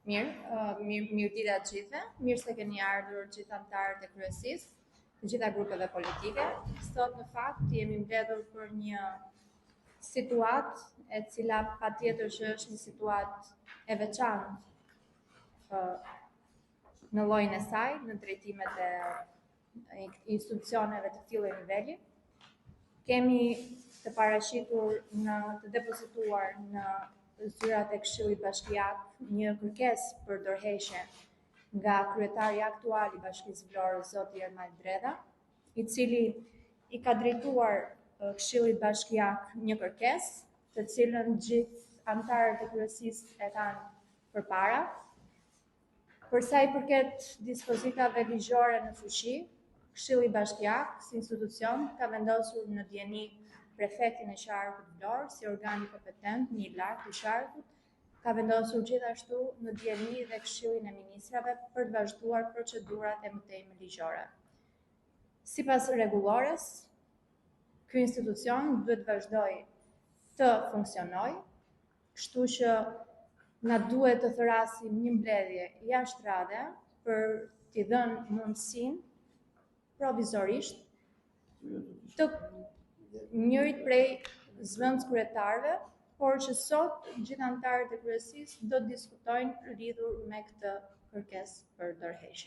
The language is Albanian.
Mirë, uh, mirë, mirëdita të gjithëve. Mirë se keni ardhur gjithë anëtarët e kryesisë, të gjitha grupeve politike. Sot në fakt jemi mbledhur për një situatë e cila patjetër që është një situatë e veçantë uh, në llojin e saj, në drejtimet e institucioneve të këtij lloj niveli. Kemi të paraqitur në të depozituar në zyrat e Këshillit Bashkiak një kërkesë për dorëheqje nga kryetari aktual i Bashkisë Vlorës, zoti Ermal Dredha, i cili i ka drejtuar Këshillit Bashkiak një kërkesë, të cilën gjithë anëtarët e kryesisë e kanë përpara. Për sa i përket dispozitave ligjore në fuqi, Këshilli Bashkiak si institucion ka vendosur në dijeni prefektin e qarkut Vlorë si organi kompetent më i lartë i qarkut, ka vendosur gjithashtu në dijeni dhe Këshillin e Ministrave për të vazhduar procedurat e mëtejme ligjore. Sipas rregullores, ky institucion duhet të vazhdojë të funksionojë, Kështu që na duhet të thërrasim një mbledhje jashtë radhe për t'i dhënë mundësinë provizorisht të njërit prej zëvendëskryetarëve, por që sot gjithë anëtarët e kryesisë do të diskutojnë lidhur me këtë kërkesë për dorëheqje.